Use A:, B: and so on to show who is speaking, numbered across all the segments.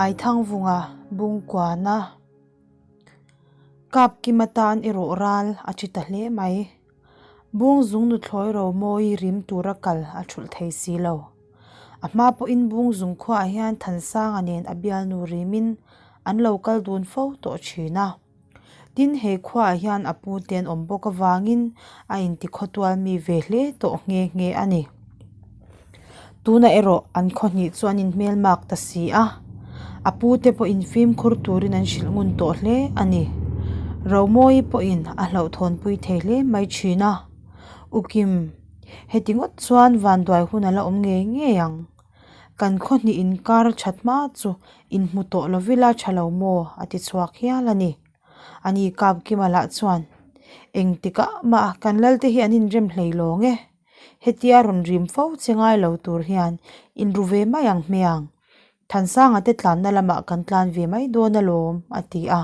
A: Aithangvunga Bungkuana Kapkim atan erawh ral a thi ta hle mai. Bungzung nuthlawi Romawi rim tura kal a thulh thei si lo. A hma pawhin Bungzung khuaah hian Thansanga nen a bialnu rimin an lo kal dun fo tawh thin a. Tin, he khuaah hian a pu te an awm bawk avangin a intikhawtual mi ve hle tawh nghe nghe a ni. Tunah erawh an khaw hnih chu an inhmelmak ta si a, a pu te pawhin fimkhur turin an hrilh ngun tawh hle a ni. Romawi pawhin a hlauhthawnpui thei hle mai thin a, U Kim, heti ngawt chuan vanduai hun a la awm ngei ngei ang. Kan khaw hnih inkar that hma chu inhmu tawh lovila tha lo maw a ti chhuak hial a ni. Ani Kapkima lah chuan, Engtikah mah kan lalte hi an inrem hlei lawng e. Hetia rawn rim fo che ngai lo tur hian inru ve mai ang hmiang. Thansanga te tlanna lamah kan tlan ve mai dawn alawm a ti a.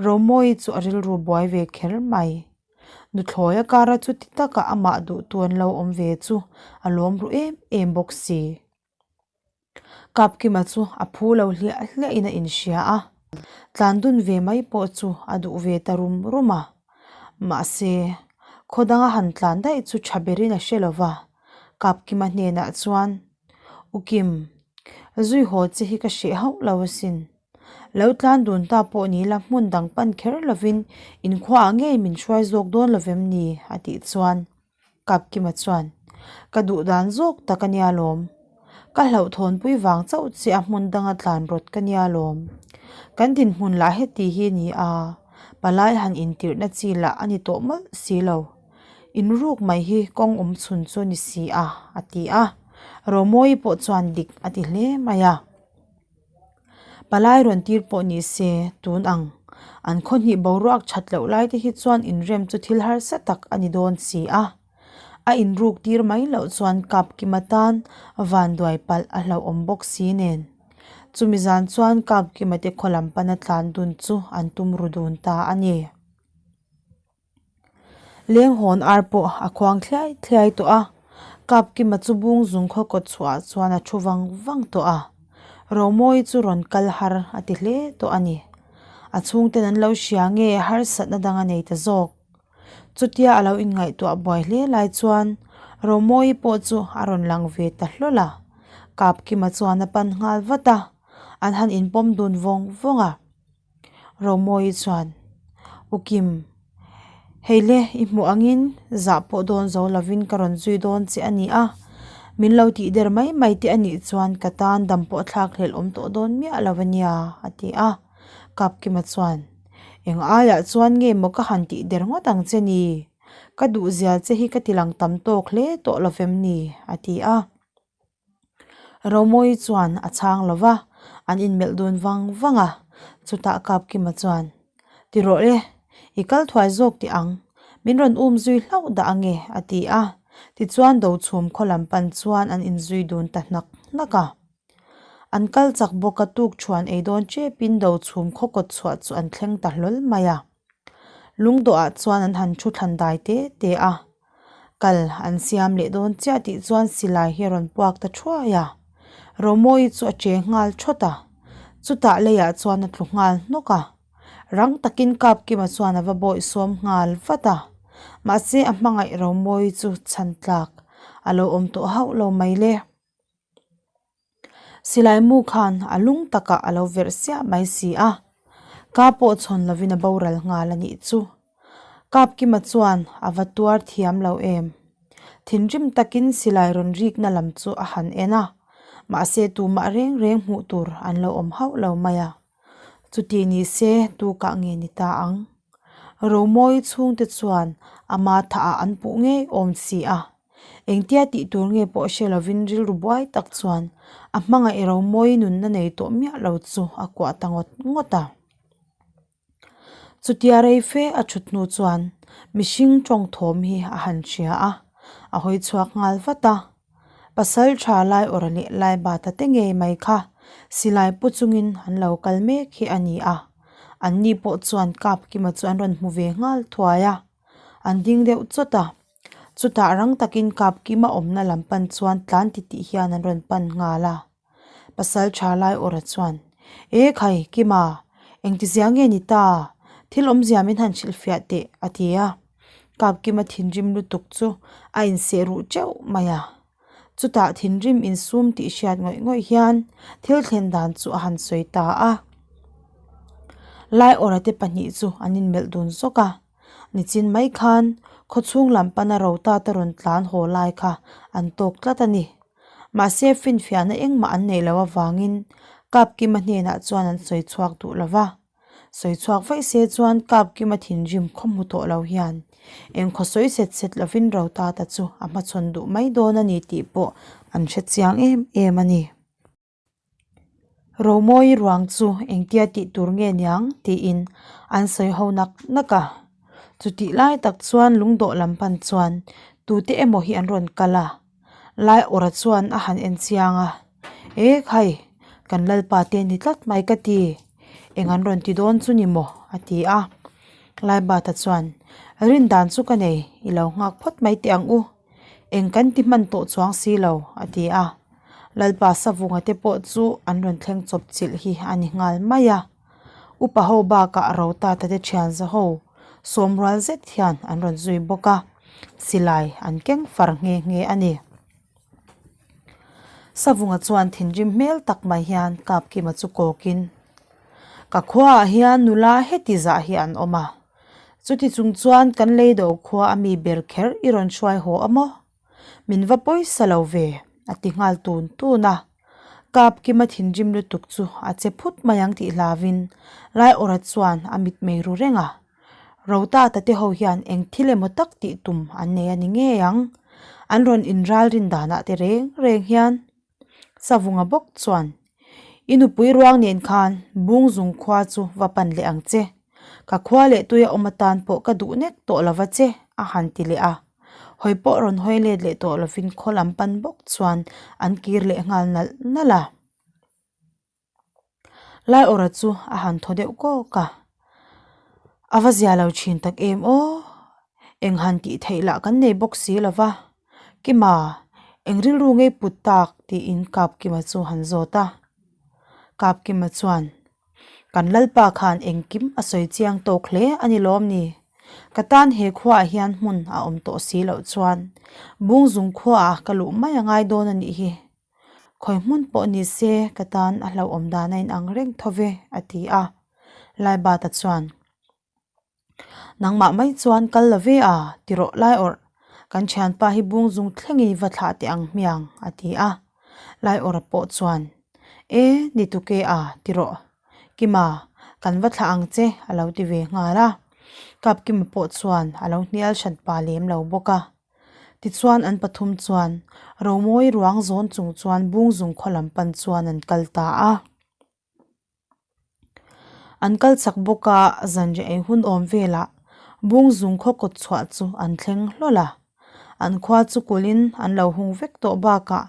A: Romawi chu a rilru buai ve kher mai. Nuthlawi a kara chuti taka amah duhtu an lo awm ve chu a lawm ru em em bawk si. Kapkima chu a phu lo hliah hliahin a inhria a, tlan dun ve mai pawh chu a duh ve ta rum rum a. Mahse, khaw danga han tlan daih chu tha berin a hre lo va, Kapkima hnenah chuan, U Kim, zui haw che hi ka hreh hauh lo asin. Lo tlan dun ta pawh ni la hmun dang pan kher lovin inkhuaah ngei min hruai zawk dawn lovem ni? a tih chuan Kapkima chuan, Ka duh dan zawk tak a nia lawm. Ka hlauhthawnpui vang chauh che a hmun danga tlan rawt ka nia lawm. Kan dinhmun lah heti hi ni a, palai han intirhna chi lah a ni tawh mawlh si lo. Inruk mai hi kawng awm chhun chu ni si a, a ti a. Romawi pawh chuan dik a ti hle mai a. Palai rawn tir pawh ni se tun ang. An khaw hnih boruak that loh lai te hi chuan inrem chu thil harsa tak a ni dawn si a. A inruk tir mai loh chuan Kapkima tan vanduai palh a hlauhawm bawk si nen. Chumi zan chuan Kapkima te khaw lam pana tlan dun chu an tum ru dun ta a ni. Lenghawn ar pawh a khuang thliai thliai tawh a, Kapkima chu bung zung khaw kawt chhuah chuan a thu vang vang tawh a, Romawi chu rawn kal har a ti hle tawh a ni. A chhungten an lo hria nge harsatna dang a nei ta zawk. Chutia a lo inngaihtuah buai hle lai chuan Romawi pawh chu a rawn lang ve ta hlawl a, Kapkima chuan a pan nghal vat a, an han inpawm dun vawng vawng a. Romawi chuan, U Kim, hei le i hmuh angin zah pawh dawn zo lovin ka rawn zui dawn che a ni a, min lo tih der mai mai te a nih chuan ka tan dam pawh thlak hlelh awm tawh dawn miah lo a nia, a ti a. Kapkima chuan, Eng aiah chuan nge maw ka han tih der ngawt ang che ni? Ka duhzia che hi ka ti lang tam tawk hle tawh lovem ni? a ti a. Romawi chuan a chhang lo va, an inmelh dun vang vang a, chutah Kapkima chuan, Ti rawh le, i kal thuai zawk teh ang, min rawn um zui hlauh dah ange a ti a, tichuan Dochhum khaw lam pan chuan an inzui dun ta hnak hnak a. An kal chak bawk a tuk thuan ei dawn tepin Dochhum khaw kawt chhuah chu an thleng ta hlawl mai a. Lungdawhah chuan an han thu thlan dai te te a, Kal an siam leh dawn chiah tih chuan silai hi a rawn puak ta thuai a, Romawi chu a che nghal thawt a, chutah leiah chuan a tlu nghal hnawk a, rang takin Kapkima chuan a va bawihsawm nghal vat a, mahse a hmangaih Romawi chu chhan tlak a lo awm tawh hauh lo mai le. Silai mu khan a lung takah a lo verh siah mai si a, ka pawh chhawn lovin a boral nghal a nih chu. Kapkima chuan a va tuar thiam lo em. Thinrim takin silai rawn rikna lam chu a han en a, mahse tumah reng reng hmuh tur an lo awm hauh lo mai a. Chuti ni se tu kah nge ni ta ang? Romawi chhungte chuan ama thah ah an puh ngei awm si a. Engtia tih tur nge pawh hre lovin rilru buai tak chuan a hmangaih Romawi nunna nei tawh miah lo chu a kuah ta ngawt ngawt a. Chutia rei fe a thut hnu chuan mihring tawng thawm hi a han hria a, a hawi chhuak nghal vat a. Pasal tha lai awrh leh lai bata te ngei mai kha silai pu chungin an lo kal mek hi a ni a, anni pawh chuan Kapkima chu an rawn hmu ve nghal thuai a, an ding deuh chawt a. Chutah rang takin Kapkima awmna lam pan chuan tlan titih hian an rawn pan nghal a. Pasal tha lai awrh chuan. E khai, Kima, engtizia nge ni ta? Thil awmzia min han hrilhfiah teh, a ti a. Kapkima thinrim lutuk chu a inseh ruh teuh mai a. Chutah thinrim insum tih hriat ngawih ngawih hian thil thlen dan chu a han sawi ta a. Laiawrha te pahnih chu an inmelh dun zawk a. Nichin mai khan khawchhung lam pana Rotata rawn tlan haw lai kha an tawk tlat a ni. Mahse finfiahna engmah an neih loh avangin Kapkima hnenah chuan an sawi chhuak duh lo va. Sawi chhuak vaih se chuan Kapkima thinrim khaw hmu tawh lo hian engkhaw sawi set set lovin Rotata chu a hmachhawn duh mai dawn a ni tih pawh an hre chiang em em a ni. Romawi ruang chu engtia tih tur nge niang tiin an sawi ho nak nak a. Chutih lai tak chuan lungdawh lam pan chuan tute emaw hi an rawn kal a, Laiawrha chuan a han en chiang a, E khai, kan lalpa te ni tlat mai ka ti, eng an rawn ti dawn chu ni maw? a ti a. Laibata chuan, Rin dan chu ka nei, i lo nghak phawt mai teh ang u. Eng kan ti hman tawh chuang si lo, a ti a. Lalpa Savunga te pawh chu an rawn thleng chawp chilh hi a ni nghal mai a. Upa ho bakah Rotata te thianza ho sawmrual zet hian an rawn zui bawk a, silai an keng far nghe nghe a ni. Savunga chuan thinrim hmel tak mai hian Kapkima chu kawkin, Ka khuaah hian nula heti zah hi an awm a, Chuti chung chuan kan lei do khua a mi ber kher i rawn hruai haw a maw? Min va pawisa lo ve, a ti nghal tun tun a. Kap Kima thinrim lutuk chu a che phut mai ang tih hlavin Laiawrha chuan a mitmei ru reng a. Rotata te ho hian eng thil emaw tak tih tum an nei a ni ngei ang. An rawn inralrin danah te reng reng hian Savunga bawk chuan, I nupui ruang nen khan Bungzung khua chu va pan leh ang che. Ka khua leh tuia awm atan pawh ka duh nek tawh lova che, a han ti leh a. Hawi pawh rawn hawi let leh tawh lovin khaw lam pan bawk chuan an kir leh nghal nalh nalh a. Laiawrha chu a han thaw deuh kawk a, A va zia lo thin tak em aw, eng han tih theih lah kan nei bawk si lo va, Kima, eng rilru ngei put tak tiin Kapkima chu han zawt a. Kapkima chuan, Kan Lalpa khan engkim a sawi chiang tawk hle a ni lawm ni? Ka tan he khuaah hian hmun a awm tawh si loh chuan Bungzung khuaah ka luh mai a ngai dawn a nih hi. Khawi hmun pawh ni se ka tan a hlauhawm dan a inang reng tho ve, a ti a. Laibata chuan, Nangmah mai chuan kal lo ve a, ti rawh Laiawrh, kan thianpa hi bungzung thlengin i va thlah teh ang hmiang, a ti a. Laiawrha pawh chuan, E, ni tuke a, ti rawh. Kima, kan va thlah ang che, a lo ti ve nghal a. Kapkima pawh chuan a lo hnial hran pa lem lo bawk a. Tichuan an pathum chuan Romawi ruang zawn chung chuan Bungzung khaw lam pan chuan an kal ta a. An kal chak bawk a, zanriah ei hun awm velah Bungzung khaw kawt chhuah chu an thleng hlawl a. An khua chu kulhin an lo hung vek tawh bakah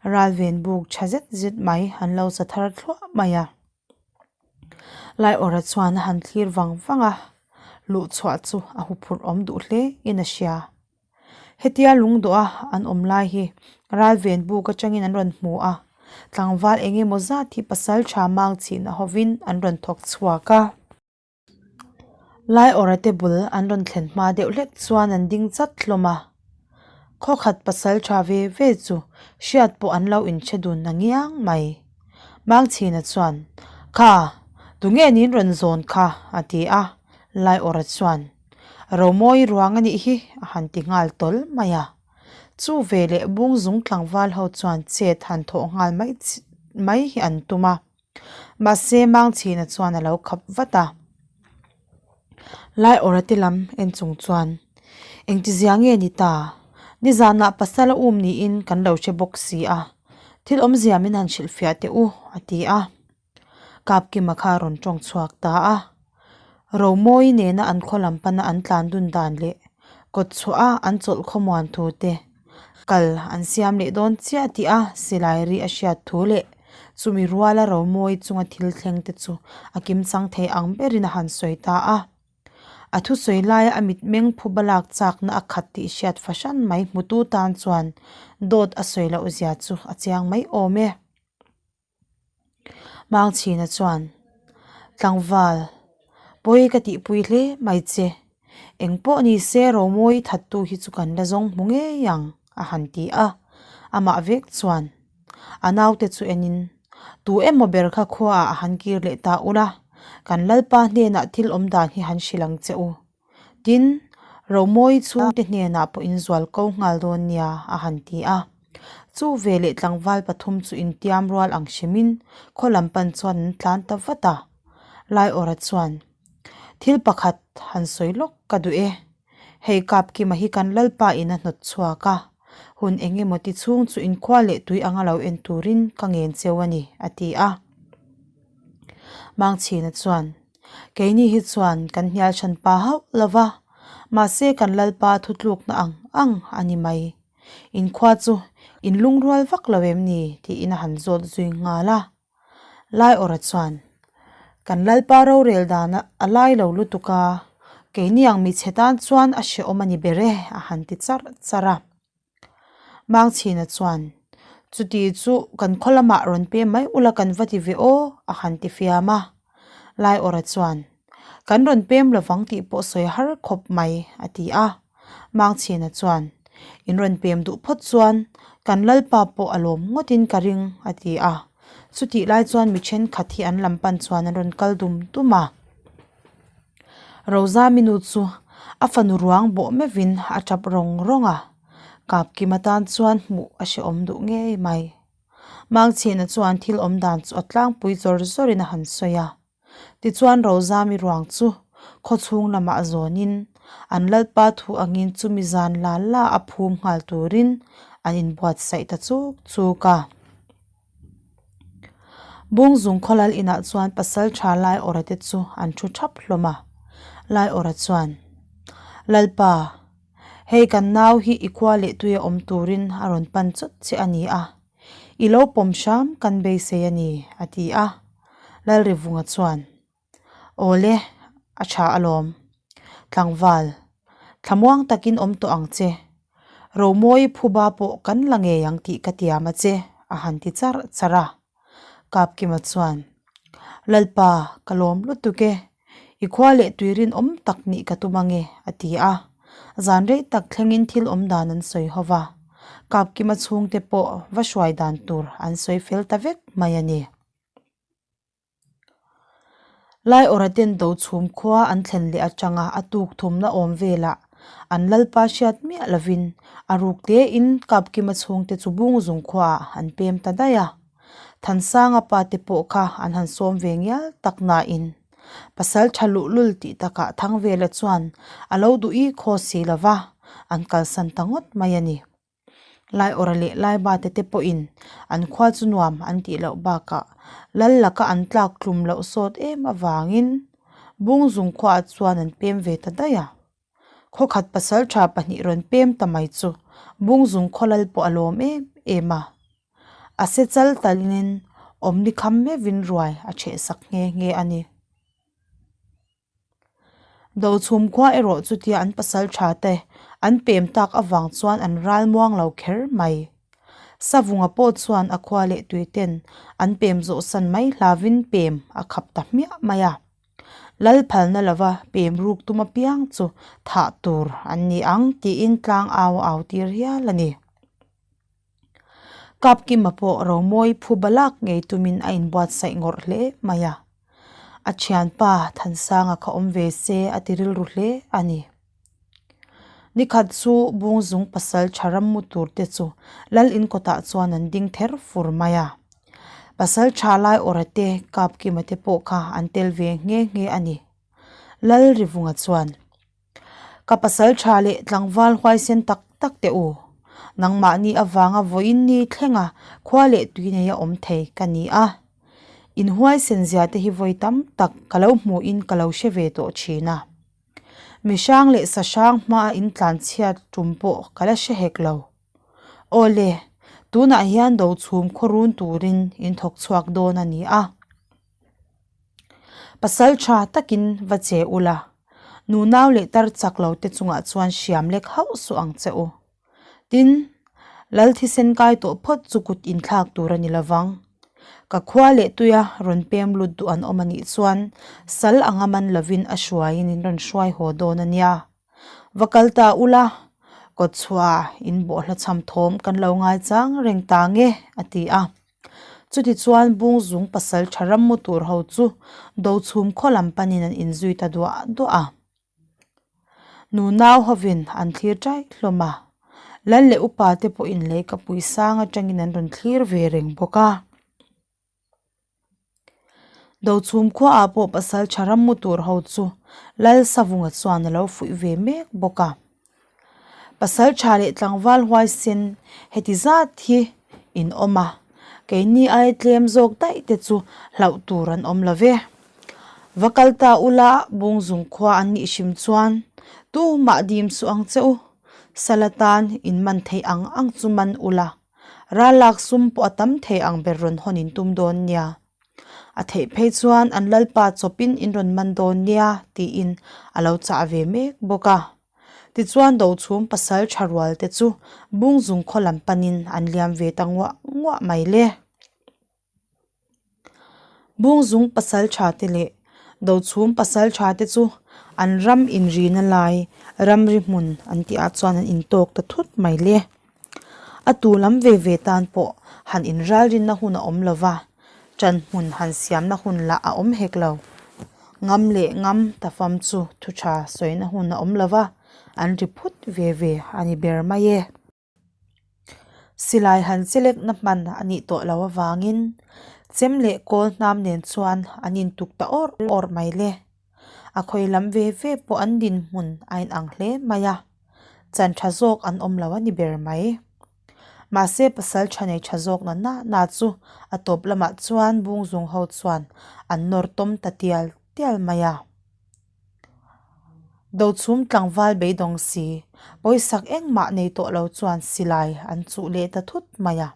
A: ralven buk tha zet zet mai an lo sa thar thluah mai a. Laiawrha chuan a han thlir vang vang a, luh chhuah chu a huphurh awm duh hle in a hria. Hetia lungdawh a an awm lai hi ralven buk atangin an rawn hmu a, tlangval eng emaw zat hi pasal tha mang chhihna hovin an rawn thawk chhuak a. Laiawrha te bul an rawn thlen hma deuh hlek chuan an ding chat hlawm a, khawkhat pasal tha ve ve chu hriat pawh an lo inhre dun a ngiang mai. Mangchhina chuan, Kha, tunge niin rawn zawn kha? a ti a, Laiawrha chuan, Romawi ruang a nih hi a han ti nghal tawl mai a. Chu veleh Bungzung tlangval ho chuan chet han thawh nghal mai mai hi an tum a. Mahse Mangchhina chuan a lo khap vat a. Laiawrha te lam en chung chuan, Engtizia nge ni ta? Nizanah pasal a um niin kan lo hre bawk si a, thil awmzia min han hrilhfiah teh u, a ti a. Kapkima kha a rawn tawng chhuak ta a. Romawi nena an khaw lam pana an tlan dun dan leh kawt chhuah a an chawlh khawmuan thu te kal an siam leh dawn chiah tih a silai ri a hriat thu leh chumi ruala Romawi chunga thil thleng te chu a kimchang thei ang berin a han sawi ta a. A thusawi laia a mitmeng phuba lak chakna a khat tih hriat fahran mai hmutu tan chuan dawt a sawi loh zia chu a chiang mai awm e. Mangchhina chuan, Tlangval, pawi ka tihpui hle mai che. Eng pawh ni se Romawi thattu hi chu kan la zawng hmu ngei ang, a han ti a. Amah vek chuan a naute chu enin, Tu emaw ber kha khuaah a han kir leh ta ula, kan Lalpa hnenah thil awm dan hi han hrilh ang che u. Tin, Romawi chhungte hnenah pawh inzual ko nghal dawn nia, a han ti a. Chu veleh tlangval pathum chu intiam rual ang hrimin khaw lam pan chuan an tlan ta vat a. Laiawra chuan, Thil pakhat han sawi lawk ka duh e. Hei Kapkima hi kan Lalpa in a hnawt chhuak a, hun eng emaw ti chhung chu inkhua leh tui anga lo en turin ka ngen cheu a ni, a ti a. Mangchhina chuan, Keini hi chuan kan hnial hran pa hauh lo va, mahse kan Lalpa thutlukna ang ang a ni mai. Inkhua chu in lungrual vak lo em ni? tiin a han zawt zui nghal a. Laiawra chuan, Kan Lalpa rorel dan a lai lo lutuk a, keini ang michhe tan chuan a hrehawm a ni ber e, a han ti charh charh a. Mangchhina chuan, Chuti chu kan khaw lamah rawn pem mai ula kan va ti ve aw, a han ti fiam a. Laiawra chuan, Kan rawn pem lovang tih pawh sawi har khawp mai, a ti a. Mangchhina chuan, In rawn pem duh phawt chuan kan Lalpa pawh a lawm ngawtin ka ring, a ti a. Chutih lai chuan mi thenkhat hi an lam pan chuan an rawn kal dum dum a. Rozami nu chu a fanu ruang bawh meuhin a tap rawng rawng a, Kapkima tan chuan hmuh a hrehawm duh ngei mai. Mangchhina chuan thil awm dan chu a tlangpui zawr zawrin a han sawi a. Tichuan Rozami ruang chu khawchhung lamah zawnin an Lalpa thu angin chumi zan la la a phum nghal turin an inbuatsaih ta chuk chuk a. Bungzung khawlal inah chuan pasal tha Laiawra te chu an thu thap hlawm a. Laiawra chuan, Lalpa, hei kan nau hi i khua leh tuia awm turin a rawn pan chawt che a ni a. I lo pawm hram kan beisei a ni, a ti a. Lalrivunga chuan, Awle, a tha alawm. Tlangval, thlamuang takin awm tawh ang che. Romawi phuba pawh kan la ngei ang tih ka tiam a che, a han ti charh charh a. Kapkima chuan, Lalpa, ka lawm lutuk e. I khua leh tui rinawm tak nih ka tum ange, a ti a. Zan rei tak thlengin thil awm dan an sawi ho va. Kapkima chhungte pawh va hruai dan tur an sawi fel ta vek mai a ni. Laiawrha ten Dochhum khua an thlen leh atanga a tuk thumna awm velah an Lalpa hriat miah lovin a ruk tein Kapkima chhungte chu Bungzung khuaah an pem ta daih a. Thansanga pa te pawh kha an han sawm ve ngial tak nain pasal tha luhlul tih takah Thangvela chuan a lo duh i khaw si lova an kalsan ta ngawt mai a ni. Laiawrha leh Laibate te pawhin an khua chu nuam an tih loh bakah lal laka an tlak tlum loh sawt em avangin Bungzung khuaah chuan an pem ve ta daih a. Khawkhat pasal tha pahnih rawn pem ta mai chu Bungzung khaw lal pawh a lawm em em a. A se chal talin awmni kham meuhin ruai a chheh sak nghe nghe a ni. Dochhum khua erawh chutia an pasal tha te an pem tak avang chuan an ral muang lo kher mai. Savunga pawh chuan a khua leh tui ten an pem zawh san mai hlavin pem a khap ta hmiah mai a. Lal phalna lova pem ruk tum apiang chu thah tur an ni ang tiin tlang au au tir hial a ni. Kapkima pawh Romawi phu balak ngei tumin a inbuatsaih ngawrh hle mai a. A thianpa Thansanga kha awm ve se a ti rilru hle a ni. Nikhat chu Bungzung pasal tha ram mu tur te chu Lal in kawtah chuan an ding ther fur mai a. Pasal tha lai awrha te Kapkima te pawh kha an tel ve nghe nghe a ni. Lal Rivunga chuan. Ka pasal tha leh tlangval huaisen tak tak teh u. Nangmahni avanga vawiin ni thlenga khua leh tui neia awm thei ka ni a. In huaisen zia te hi vawi tam tak ka lo hmuhin ka lo hre ve tawh thin a. Mi hrang leh sa hrang hmaa in tlanchhiat tum pawh ka la hre hek lo. Aw le, tunah hian do chhum khawrun turin in thawk chhuak dawn a ni a. Pasal tha takin va che ula, nunau leh tar chak lo te chungah chuan hriam lek hauh suh ang che u. Tin, lal thisen kai tawh phawt chu kut inthlak tur a ni lovang. Ka khua leh tuia rawn pem lut duh an awm a nih chuan sal anga man lovin a hruaiin in rawn hruai haw dawn a nia. Va kal ta ula, kawtchhuah in bawhhla cham thawm kan lo ngaichang reng ta nge, a ti a. Chutichuan Bungzung pasal tha ram mu tur ho chu Dochhum khaw lam panin an inzui ta duah duah a. Nunau hovin an thlir ṭaih hlawm a, Lal leh upa te pawhin lehkapui sang aṭangin an rawn thlir ve reng bawk a. Dochhum khuaah pawh pasal tha ram mu tur ho chu Lal Savunga chuan a lo fuih ve mek bawk a. Pasal tha leh tlangval huaisen heti zat hi in awm a, keini ai tlem zawk daih te chu hlauh tur an awm lo ve. Va kal ta ula Bungzung khua an nih hrim chuan tumah dim suh ang che u, sal atan in man theih ang ang chu man ula. Ral lak sum pawh a tam thei ang ber rawn hawn in tum dawn nia. A theih phei chuan an lalpa chawpin in rawn man dawn nia tiin a lo chah ve mek bawk a. Tichuan Dochhum pasal tha rual te chu Bungzung khaw lam panin an liam ve ta nguah nguah mai le. Bungzung pasal tha te leh Dochhum pasal tha te chu an ram inrina lai ramri hmun an tih ah chuan an intawk ta thut mai le. A tu lam ve ve tan pawh han inralrinna hun a awm lo va, ṭan hmun han siamna hun lah a awm hek lo. Ngam leh ngam ta fam chu thu tha sawina hun a awm lo va, an ri phut ve ve a ni ber mai e. Silai han chelek na hman a nih tawh loh avangin chem leh kawl hnam nen chuan an intuk ta awrh awrh mai le. A khawi lam ve ve pawh an dinhmun a inang hle mai a, chan tha zawk an awm lo a ni ber mai. Mahse pasal tha nei tha zawk na na na chu a tawp lamah chuan bungzung ho chuan an nawr tawm ta tial tial mai a. Dochhum tlangval beidawng si, pawisak engmah nei tawh lo chuan silai an chuh leh ta thut mai a.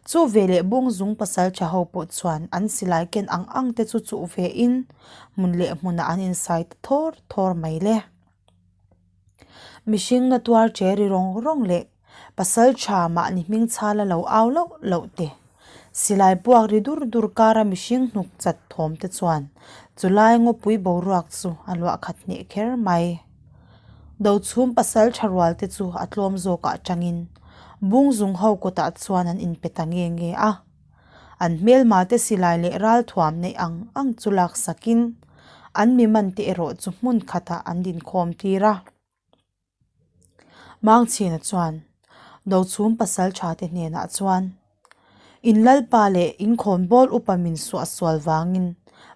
A: Chu veleh Bungzung pasal tha ho pawh chuan an silai ken ang ang te chu chuh ve in hmun leh hmunah an insai ta thawr thawr mai le. Mihring na tuar che ri rawng rawng leh Pasal tha mahni hming chhala lo au loh loh te, silai puak ri dur dur kara mihring hnuk chat thawm te chuan chulai ngawpui boruak chu a luah khat hneh kher mai. Dochhum pasal tha rual te chu a tlawm zawkah tangin Bungzung ho kawtah chuan an inpe ta nge nge a. An hmelma te silai leh ralthuam neih ang ang chu laksakin an mi man te erawh chu hmun khatah an dinkhawm tir a. Mangchhina chuan Dochhum pasal tha te hnenah chuan In lalpa leh in khawnbawl upa min suah sual vangin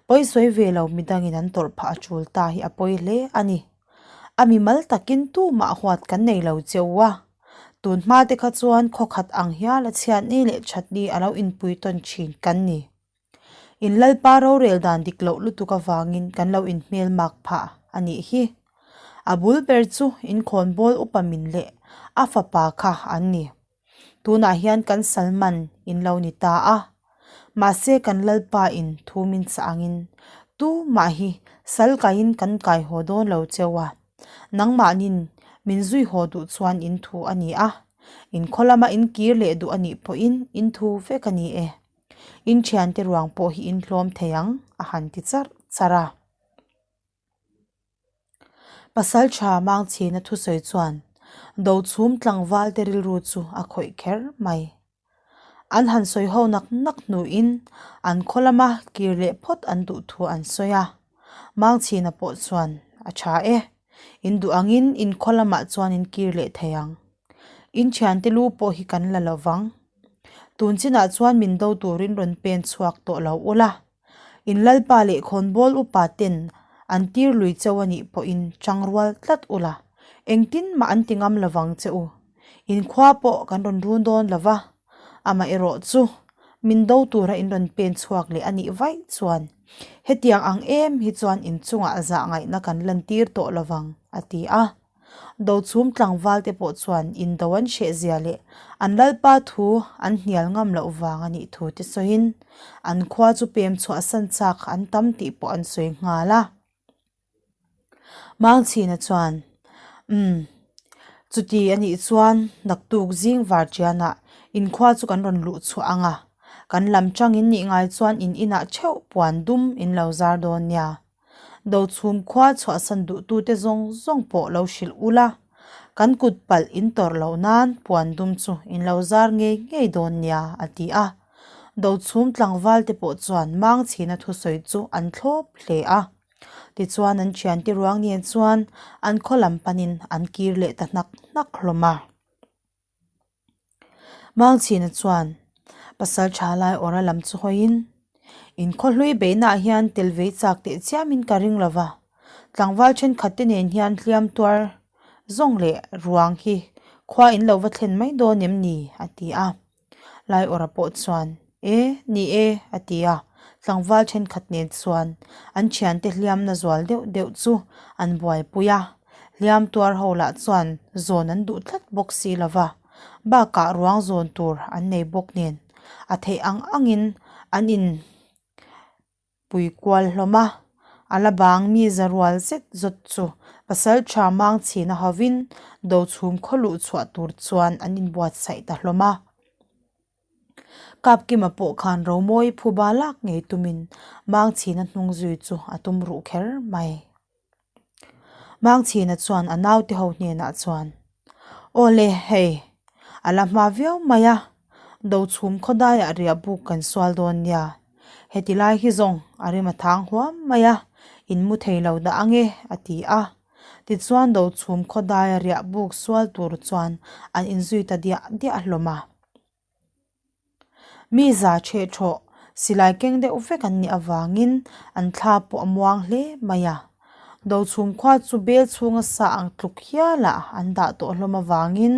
A: pawisawi ve lo midangin an tawrh phah a tul ta hi a pawi hle a ni. A mimal takin tumah huat kan nei lo cheu a, tun hma te kha chuan khawkhat ang hial a chhiatni leh thatni a lo inpui tawn thin kan ni. In Lalpa rorel dan dik loh lutuk avangin kan lo inhmel mak phah a nih hi. A bul ber chu inkhawnbawl upa min leh a fapa kha an ni. Tunah hian kan Salman in lo ni ta a. Mahse kan Lalpa in thu min chah angin tumah hi sal kaiin kan kai haw dawn lo cheu a. Nangmahnin min zui haw duh chuan in thu a ni a. Inkhaw lama in kir leh duh a nih pawhin in thu vek a ni e. In thiante ruang pawh hi in hlawm thei ang a han ti charh charh a. Pasal tha Mangchhina thusawi chuan Dochhum tlangval te rilru chu a khawih kher mai. An han sawi ho nak nak hnuin an khaw lama kir leh phawt an duh thu an sawi a. Mangchhina pawh chuan a tha e, in duh angin in khaw lamah chuan in kir leh thei ang. In thiante lu pawh hi kan la lo vang. Tun chinah chuan min do turin rawn pen chhuak tawh lo ula. In lalpa leh khawnbawl upa ten an tir lui cheu a nih pawhin changrual tlat ula. Engtin mah an ti ngam lo vang che u. In khua pawh kan rawn run dawn lo va. Amaherawh chu min do tura in rawn pen chhuak leh a nih vaih chuan hetiang ang em hi chuan in chungah zah ngaihna kan lantir tawh lo vang a ti a. Dochhum tlangval te pawh chuan indo an hreh zia leh an lalpa thu an hnial ngam loh vang a nih thu te sawiin an khua chu pem chhuahsan chak an tam tih pawh an sawi nghal a. Mangchhina chuan, Umm, chuti a nih chuan naktuk zing varṭianah inkhua chu kan rawn luh chhuah ang a. Kan lam chang in nih ngai chuan in inah theuh puan dum in lo zar dawn nia. Dochhum khua chhuahsan duhtute zawng zawng pawh lo hrilh ula, kan kut palh in tawrh loh nan puan dum chu in lo zar ngei ngei dawn nia, a ti a. Dochhum tlangval te pawh chuan Mangchhina thusawi chu an thlawp hle a. Tichuan an thiante ruang nen chuan an khaw lam panin an kir leh ta hnak hnak hlawm a. Mangchhina chuan pasal tha lai awra lam chu hawiin, Inkhawhlui beihnaah hian tel vei chak teh chiamin ka ring lo va, tlangval thenkhat te nen hian hliam tuar zawng leh ruang hi khua in lo va thlen mai dawn em ni? a ti a. Laiawra pawh chuan, E, ni e, a ti a. Tlangval thenkhat nen chuan an thiante hliamna zual deuh deuh chu an buaipui a. Hliam tuar ho lah chuan zawn an duh tlat bawk si lo va, bakah ruang zawn tur an nei bawk nen a theih ang angin an in pui kual hlawm a. A la bang mi za rual zet zawt chu pasal tha mang chhin a hovin dochhum khaw luh chhuah tur chuan an inbuatsaih ta hlawm a. Kapkima pawh khan Romawi phuba lak ngei tumin Mangchhina hnung zui chu a tum ruh kher mai. Mangchhina chuan a naute ho hnenah chuan, Aw le, hei, a la hma viau mai a, Dochhum khawdaiah riah buk kan sual dawn nia. Heti lai hi zawng a rim a thang huam mai a, in mu thei lo dah ange, a ti a. Tichuan Dochhum khawdaia riah buk sual tur chuan an inzui ta diah diah hlawm a. Mi za ṭheh ṭhawh silai keng deuh vek an nih avangin an thla pawh a muang hle mai a. Dochhum khua chu bel chhunga sa ang tluk hialah an dah tawh hlawm avangin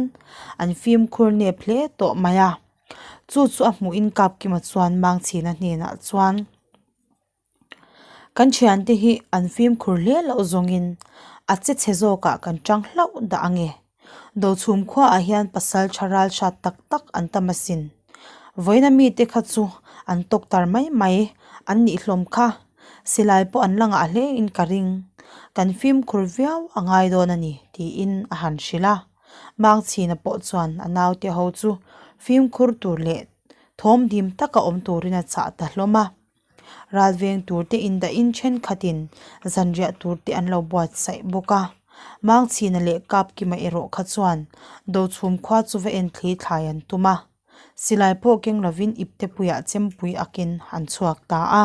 A: an fimkhur nep hle tawh mai a. Chu chu a hmuhin Kapkima chuan Mangchhina hnenah chuan, Kan thiante hi an fimkhur hle loh zawngin a che chhe zawkah kan tang hlauh dah ange. Dochhum khuaah hian pasal tha ral hrat tak tak an tam asin. Vawiina mite kha chu an tawk tar mai mai an nih hlawm kha. Silai pawh an la ngah hle in ka ring. Kan fimkhur viau a ngai dawn a ni tiin a han hrilh a. Mangchhina pawh chuan a naute ho chu fimkhur tur leh thawm dim taka awm turin a chah ta hlawm a. Ralveng tur te indahin thenkhatin zanriah tur te an lo buatsaih bawk a. Mangchhina leh Kapkima erawh kha chuan Dochhum khua chu va en thli thlai an tum a. Silai pawh keng lovin iptepuiah chempui akin an chhuak ta a.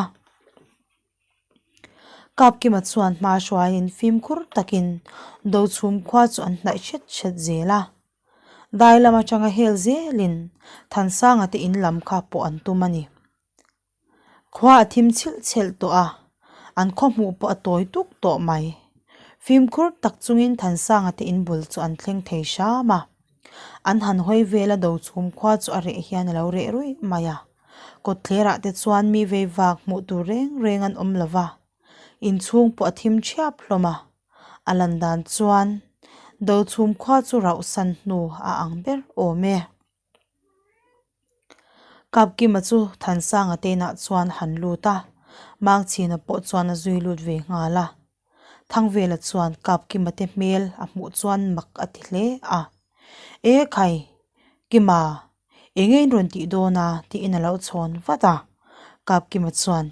A: Kapkima chuan hma hruaiin fimkhur takin Dochhum khua chu an hnaih hret hret zel a. Dai lam atanga hel zelin Thansanga te in lam kha pawh an tum a ni. Khua a thim chhilh chhelh tawh a, an khaw hmuh pawh a tawi tuk tawh mai. Fimkhur tak chungin Thansanga te in bul chu an thleng thei hram a. An han hawi vel a Dochhum khua chu a reh hian a lo reh ruih mai a. Kawtthlerah te chuan mi vei vak hmuh tur reng reng an awm lo va, inchhung pawh a thim thiap hlawm a. A lan dan chuan Dochhum khua chu rauhsan hnu a ang ber awm e. Kapkima chu Thansanga te inah chuan a han lut a, Mangchhina pawh chuan a zui lut ve nghal a. Thangvela chuan Kapkima te hmel a hmuh chuan mak a ti hle a. E khai, Kima, eng in rawn tih dawn a? tiin a lo chhawn vat a. Kapkima chuan,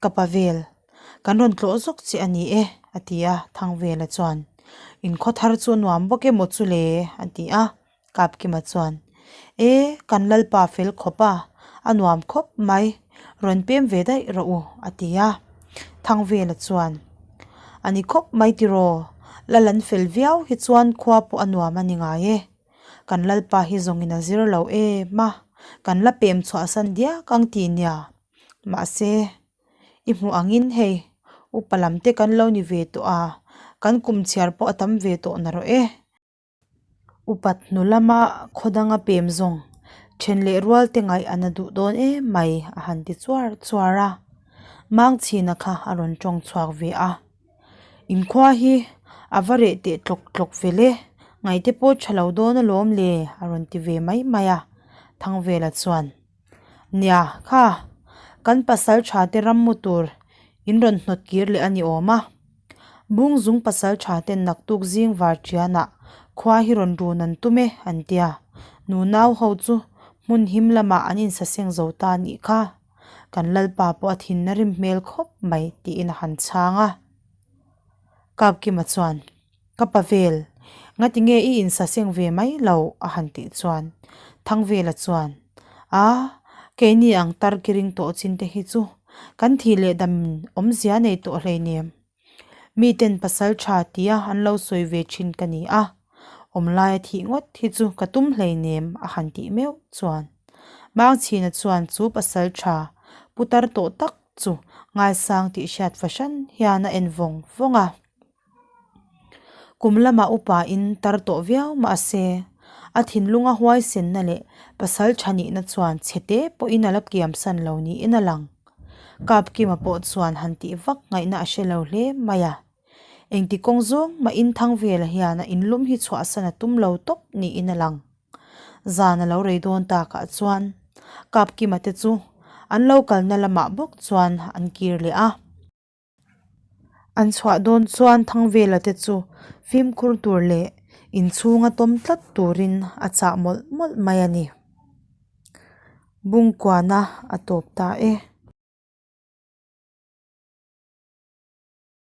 A: Ka pa vel, kan rawn tlawh zawk che a ni e, a ti a. Thangvela chuan, Inkhaw thar chu a nuam bawk emaw chu le? a ti a. Kapkima chuan, E, kan Lalpa fel khawp a, a nuam khawp mai, rawn pem ve daih rawh u, a ti a. Thangvela chuan, A ni khawp mai tiraw, Lal an fel viau hi chuan khua pawh a nuam a ni ngai e. Kan Lalpa hi zawngin a zir lo em a, kan la pem chhuahsan diak ang ti nia. Mahse, i hmuh angin hei, upa lam te kan lo ni ve tawh a, kan kum chhiar pawh a tam ve tawh na rawh e. Upat hnu lama khaw danga pem zawng then leh rual te ngaih a na duh dawn em mai a han ti chuar chuar a. Mangchhina kha a rawn tawng chhuak ve a. Inkhua hi a va reh teh tlawk tlawk ve le, ngaihte pawh tha lo dawn alawm le a rawn ti ve mai mai a. Thangvela chuan, Nia kha, kan pasal tha te ram mu tur in rawn hnawt kir leh a ni awm a. Bungzung pasal tha ten naktuk zing var ṭianah khua hi rawn run an tum e an tia. Nunau ho chu Hmun him lamah an insaseng zo ta nih kha. Kan Lalpa pawh a thin a rim hmel khawp mai tiin a han chhang a. Kapkima chuan, Ka pa vel, ngati nge i insaseng ve mai lo? a han tih chuan Thangvela chuan, A, keini ang tar ki ring tawh chin te hi chu kan thih leh dam awmzia nei tawh hleinem. Miten pasal tha tia an lo sawi ve thin ka ni a, awmlaia thih ngawt hi chu ka tum hleinem a han tih meuh chuan Mangchhina chuan chu pasal tha putar tawh tak chu ngaisang tih hriat fahran hian a en vawng vawng a. Kum lamah upa in tar tawh viau mahse a thinlunga huaisenna leh pasal tha nihna chuan chhete pawhin a la kiamsan lo niin a lang. Kapkima pawh chuan han tih vak ngaihna a hre lo hle mai a. Engti kawng zawng mahin Thangvela hian a inlum hi chhuahsan a tum lo tawp niin a lang. Zan a lo rei dawn takah chuan Kapkima te chu an lo kalna lamah bawk chuan an kir leh a. An chhuah dawn chuan Thangvela te chu fimkhur tur leh inchhunga tawm tlat turin a chah mawlh mawlh mai a ni. Bungkuana a tawp ta e.